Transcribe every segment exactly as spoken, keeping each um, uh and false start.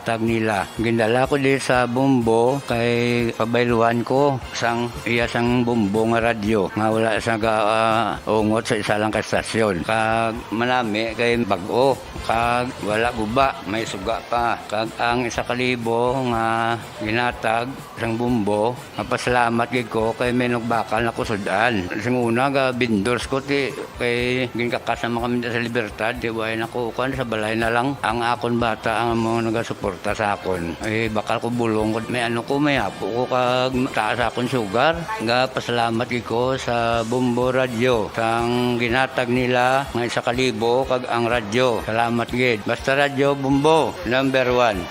Tag nila. Gindala ko di sa Bombo kay pabayluhan ko sang iya sang Bombo nga radyo nga wala sa ga, ah, ungot sa isa lang ka estasyon. Kag manami kay bag-o, kag wala guba, may suga pa. Kag ang isa ka libo nga ginatag sang Bombo, mapasalamat gid ko kay may nagbakal na kusud-an. Sing una, ga vendors ko ti kay ginkakas naman kami sa Libertad, ti way na ko kuan, sa balay na lang. Ang akon bata ang mga nagasuporta sa akon. Eh, bakal ko bulong ko, may ano ko, may apo ko kag taas akon sugar. Ga pasalamat gid ko sa Bombo Radyo sang ginatag nila nga isa ka libo kag ang radyo. Salamat gid. Basta Radyo Bombo, number one.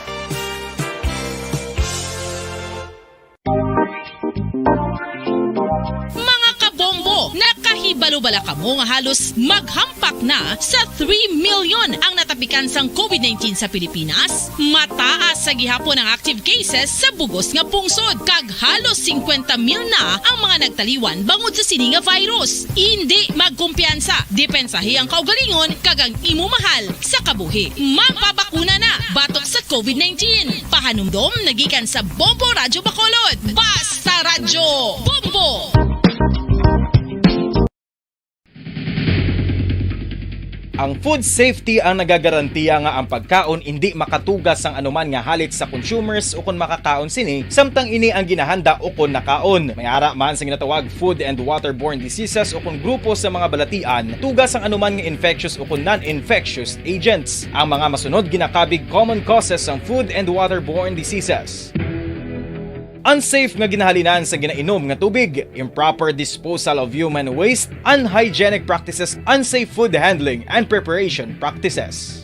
Mga kabombo, nakahibalo bala kamo nga halos maghampak na sa three million ang natapikan sang covid nineteen sa Pilipinas? Mataas sa gihapon ang active cases sa bug-os nga pungsod, kag halos singkwenta mil na ang mga nagtaliwan bangod sa sini nga virus. Indi magkumpiyansa, depensahi ang kaugalingon kag ang imo mahal sa kabuhi. Magpabakuna na batok sa covid nineteen. Pahanumdom nagikan sa Bombo Radyo Bacolod. Basta Radyo Bombo! Ang food safety ang nagagarantiya nga ang pagkaon indi makatuga sang anuman nga halit sa consumers ukon makakaon sini, samtang ini ang ginahanda ukon nakaon. May ara man sa ginatawag food and waterborne diseases ukon grupo sa mga balatian, tuga sang anuman nga infectious ukon non-infectious agents. Ang mga masunod ginakabig common causes sang food and waterborne diseases. Unsafe nga ginahalinan sa ginainom nga tubig, improper disposal of human waste, unhygienic practices, unsafe food handling and preparation practices.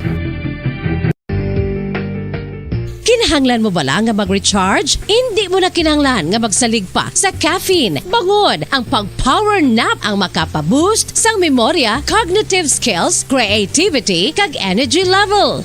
Kinahanglan mo bala nga mag-recharge? Indi mo na kinahanglan nga magsalig pa sa caffeine. Bangod ang pag-power nap ang makapa-boost sang memorya, cognitive skills, creativity, kag energy level.